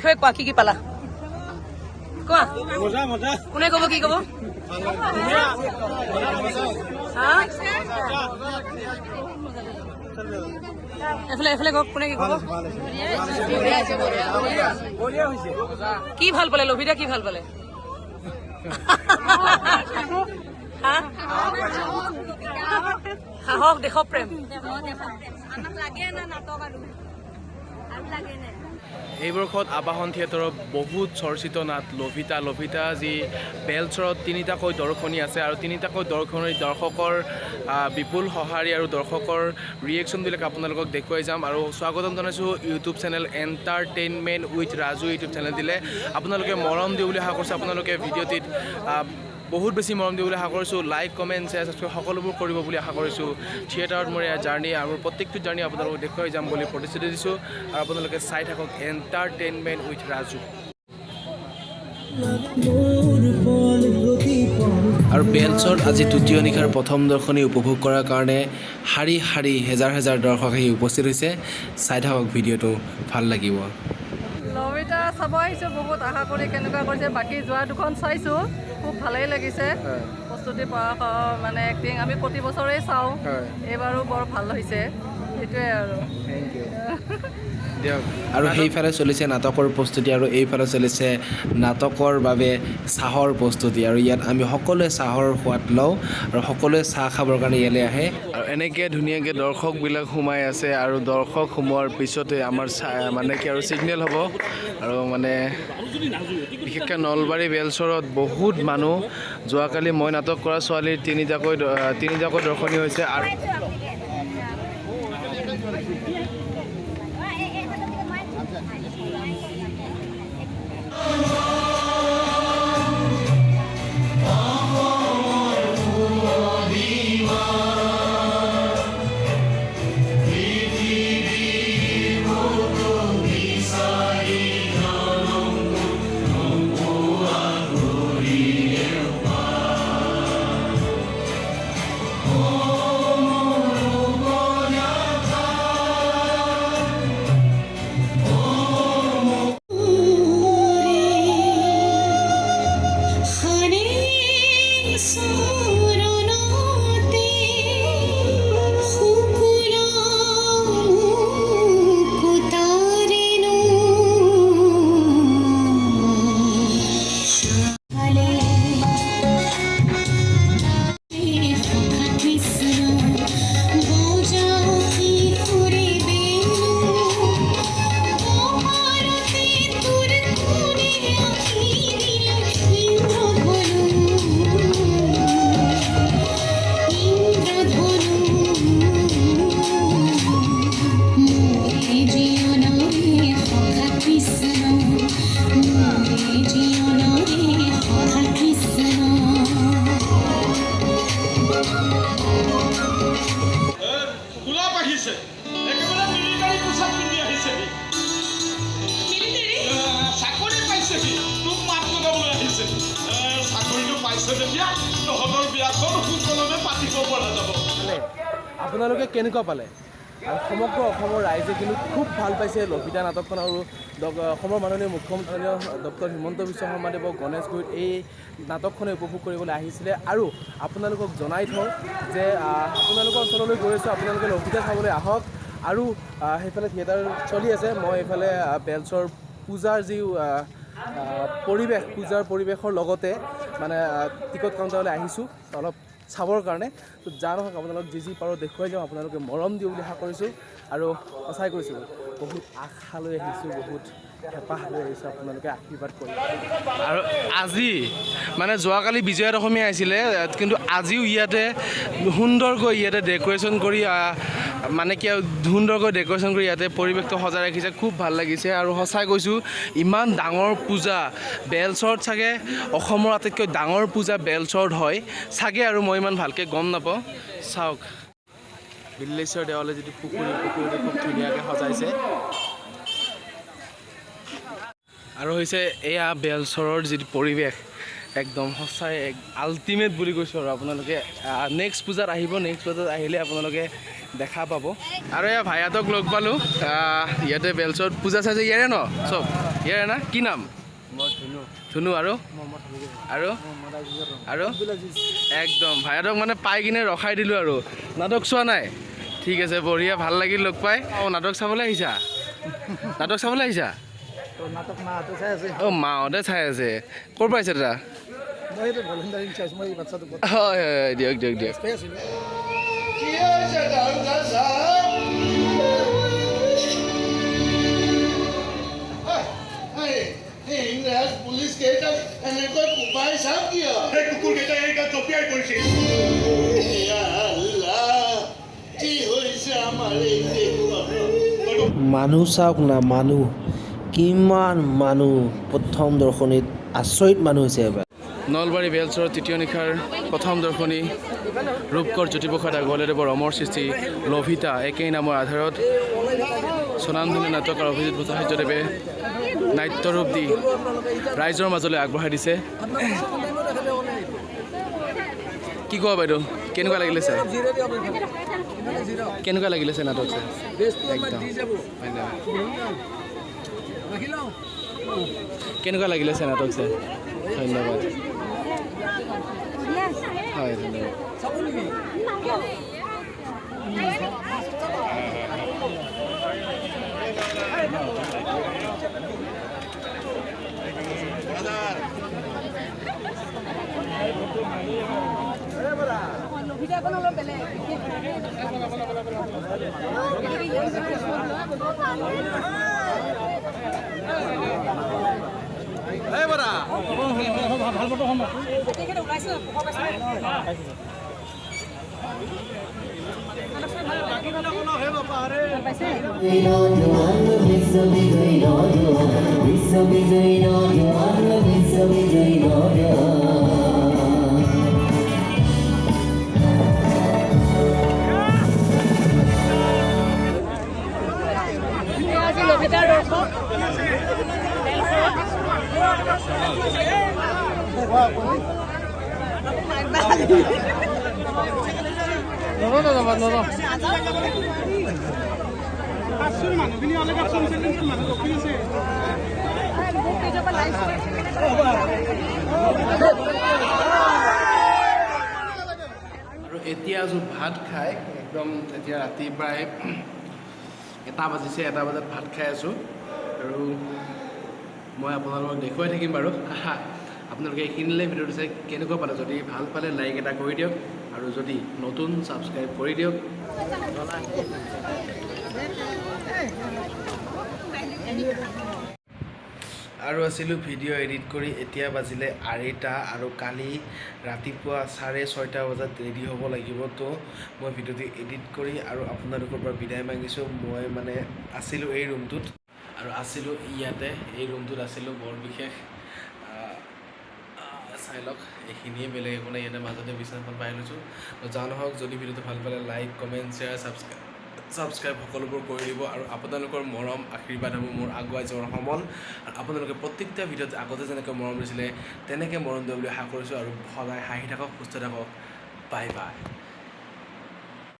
বিষয়ে কোৱা, কি কি পালা কোৱা। কোনে ক'ব, কি ক'ব? হা? এফালে এফালে কওক, কোনে কি ক'ব? কি ভাল পালে লভিতা, কি ভাল পালে? হা? সাহস, দেশপ্ৰেম। এই বৰ্ষত আবাহন থিয়েটাৰৰ বহুত চৰ্চিত নাট লভিতা। লভিতা যি বেলচৰত তিনিটাকৈ দৰ্শনী আছে আৰু তিনিটাকৈ দৰ্শনী দৰ্শকৰ বিপুল সঁহাৰি আৰু দৰ্শকৰ ৰিয়েকশ্যনবিলাক আপোনালোকক দেখুৱাই যাম। আৰু স্বাগতম জনাইছোঁ YouTube channel entertainment with Raju YouTube channel দিলে আপোনালোকে মৰম দিব বুলি আশা কৰিছোঁ। আপোনালোকে ভিডিঅ'টিত বহুত বেছি মৰম দিব বুলি আশা কৰিছোঁ। লাইক, কমেণ্ট, শ্বেয়াৰ, ছাবস্ক্ৰাইব সকলোবোৰ কৰিব বুলি আশা কৰিছোঁ। থিয়েটাৰত মোৰ এয়া জাৰ্ণি আৰু প্ৰত্যেকটো জাৰ্ণি আপোনালোকক দেখুৱাই যাম বুলি প্ৰতিশ্ৰুতি দিছোঁ। আৰু আপোনালোকে চাই থাকক এণ্টাৰটেইনমেণ্ট উইথ ৰাজু। আৰু বেলচৰত আজি তৃতীয় নিশাৰ প্ৰথম দৰ্শনী উপভোগ কৰাৰ কাৰণে শাৰী শাৰী হেজাৰ হেজাৰ দৰ্শক আহি উপস্থিত হৈছে। চাই থাকক ভিডিঅ'টো, ভাল লাগিব। লভিতা চাব আহিছোঁ বহুত আশা কৰি, কেনেকুৱা কৰিছে। বাকী যোৱা দুখন চাইছোঁ, খুব ভালেই লাগিছে। প্ৰস্তুতি পৰাশৰ মানে এক্টিং আমি প্ৰতি বছৰেই চাওঁ, এইবাৰো বৰ ভাল হৈছে, সেইটোৱে আৰু। Thank U দিয়ক। আৰু সেইফালে চলিছে নাটকৰ প্ৰস্তুতি আৰু এইফালে চলিছে নাটকৰ বাবে চাহৰ প্ৰস্তুতি। আৰু ইয়াত আমি সকলোৱে চাহৰ সোৱাদ লওঁ আৰু সকলোৱে চাহ খাবৰ কাৰণে ইয়ালৈ আহে। আৰু এনেকৈ ধুনীয়াকৈ দৰ্শকবিলাক সোমাই আছে আৰু দৰ্শক সোমোৱাৰ পিছতে আমাৰ মানে কি আৰু ছিগনেল হ'ব। আৰু মানে বিশেষকৈ নলবাৰী বেলচৰত বহুত মানুহ। যোৱাকালি মই নাটক কৰা ছোৱালীৰ তিনিটাকৈ দৰ্শনী হৈছে। আৰু চৰণতে শুকুল মুকুতাৰেণু ফালে সখা কৃষ্ণ বজাও কি কৰে বেণু, কপালতে তোৰ কোনে আঁকি দিল ইন্দ্ৰধনু, ইন্দ্ৰধনু। মোৰে জীৱনৰে সখা কৃষ্ণ, মোৰে জীৱনৰে সখা কৃষ্ণ। গোলাপ আহিছে, একেবাৰে মিলিটাৰী পোছাক পিন্ধি আহিছে সি। চাকৰি পাইছে সি, তোক মাত লগাবলৈ আহিছে। চাকৰিটো পাইছে যেতিয়া তহঁতৰ বিয়াখন সুকলমে পাতিব পৰা যাব। মানে আপোনালোকে কেনেকুৱা পালে? আৰু সমগ্ৰ অসমৰ ৰাইজে কিন্তু খুব ভাল পাইছে লভিতা নাটকখন। আৰু অসমৰ মাননীয় মুখ্যমন্ত্ৰী ডক্টৰ হিমন্ত বিশ্ব শৰ্মাদেৱক গণেশগুৰিত এই নাটকখনে উপভোগ কৰিবলৈ আহিছিলে। আৰু আপোনালোকক জনাই থওঁ যে আপোনালোকৰ অঞ্চললৈ গৈ আছোঁ, আপোনালোকে লভিতা চাবলৈ আহক। আৰু সেইফালে থিয়েটাৰ চলি আছে, মই এইফালে বেলচৰ পূজাৰ যি আহ, আহ, পৰিৱেশ, পূজাৰ পৰিৱেশৰ লগতে মানে টিকট কাউণ্টাৰলৈ আহিছোঁ অলপ চাবৰ কাৰণে। তো যা নহওক, আপোনালোক যি যি পাৰোঁ দেখুৱাই যাম, আপোনালোকে মৰম দিব বুলি আশা কৰিছোঁ। আৰু সঁচাই কৈছোঁ, বহুত আশা লৈ আহিছোঁ, বহুত হেঁপাহ লৈ আহিছোঁ, আপোনালোকে আশীৰ্বাদ কৰিব। আৰু আজি মানে যোৱাকালি বিজয়া দশমী আহিছিলে, কিন্তু আজিও ইয়াতে সুন্দৰকৈ ইয়াতে ডেক'ৰেশ্যন কৰি মানে কি আৰু সুন্দৰকৈ ডেক'ৰেশ্যন কৰি ইয়াতে পৰিৱেশটো সজাই ৰাখিছে, খুব ভাল লাগিছে। আৰু সঁচাই কৈছোঁ, ইমান ডাঙৰ পূজা বেলচৰত, চাগে অসমৰ আটাইতকৈ ডাঙৰ পূজা বেলচৰত হয় চাগে, আৰু মই ইমান ভালকৈ গম নাপাওঁ। চাওক, বিল্লেশ্বৰ দেৱালয় যিটো পুখুৰী, পুখুৰীটো খুব ধুনীয়াকৈ সজাইছে। আৰু হৈছে এয়া বেলচৰৰ যিটো পৰিৱেশ, একদম সঁচাই এক আল্টিমেট বুলি কৈছোঁ। আৰু আপোনালোকে নেক্সট পূজাত আহিব, নেক্সট পূজাত আহিলে আপোনালোকে দেখা পাব। আৰু এয়া ভাইহঁতক লগ পালোঁ, ইয়াতে বেলচৰত পূজা চাইছে ইয়াৰে ন চব। ইয়াৰে না? কি নাম? ধুনু। আৰু আৰু আৰু একদম ভাইহঁতক মানে পাই কিনে ৰখাই দিলোঁ আৰু। নাটক চোৱা নাই? ঠিক আছে, বঢ়িয়া, ভাল লাগিল লগ পাই। অঁ, নাটক চাবলৈ আহিছা? নাটক চাবলৈ আহিছা? অঁ, মাহঁতে চাই আছে। ক'ৰ পৰা আহিছে দাদা? হয় হয় হয়, দিয়ক দিয়ক দিয়ক। মানুহ চাওক না, মানুহ কিমান মানুহ। প্ৰথম দৰ্শনীত আচৰিত মানুহ হৈছে এবাৰ। নলবাৰী বেলচৰৰ তৃতীয় নিশাৰ প্ৰথম দৰ্শনী ৰূপকৰ জ্যোতিপ্ৰসাদ আগৰৱালাদেৱৰ অমৰ সৃষ্টি লভিতা একেই নামৰ আধাৰত স্বনামধন্য নাটকৰ অভিজিত ভট্টাচাৰ্যদেৱে নাট্যৰূপ দি ৰাইজৰ মাজলৈ আগবঢ়াই দিছে। কি কোৱা বাইদেউ, কেনেকুৱা লাগিলে চাই? কেনেকুৱা লাগিলে চাই নাটক চাই? একদম। কেনেকুৱা লাগিলে চাই নাটক চাই? ধন্যবাদ। হয়, ধন্যবাদ। আৰু এতিয়া আছোঁ ভাত খাই, একদম এতিয়া ৰাতি প্ৰায় 1টা বাজিছে, 1টা বজাত ভাত খাই আছোঁ। আৰু মই আপোনালোকক দেখুৱাই থাকিম বাৰু। আপোনালোকে এইখিনিলৈ ভিডিঅ'টো চাই কেনেকুৱা পালে? যদি ভাল পালে লাইক এটা কৰি দিয়ক, আৰু যদি নতুন ছাবস্ক্ৰাইব কৰি দিয়ক। আৰু আছিলোঁ ভিডিঅ' এডিট কৰি, এতিয়া বাজিলে 2:30 আৰু কালি ৰাতিপুৱা 6:30 বজাত ৰেডি হ'ব লাগিব। তো মই ভিডিঅ'টো এডিট কৰি আৰু আপোনালোকৰ পৰা বিদায় মাগিছোঁ। মই মানে আছিলোঁ এই ৰুমটোত আৰু আছিলোঁ ইয়াতে, এই ৰুমটোত আছিলোঁ। বৰ বিশেষ চাই লওক, এইখিনিয়ে, বেলেগ একো নাই। ইয়াতে মাজতে বিছনাখন পাই লৈছোঁ। যা নহওক, যদি ভিডিঅ'টো ভাল পালে লাইক, কমেণ্ট, শ্বেয়াৰ, ছাবস্ক্ৰাইব সকলোবোৰ কৰি দিব। আৰু আপোনালোকৰ মৰম আশীৰ্বাদ হ'ব মোৰ আগুৱাই যোৱাৰ সমল। আৰু আপোনালোকে প্ৰত্যেকটা ভিডিঅ'ত আগতে যেনেকৈ মৰম দিছিলে তেনেকৈ মৰম দিব বুলি আশা কৰিছোঁ। আৰু সদায় হাঁহি থাকক, সুস্থ থাকক। Bye bye.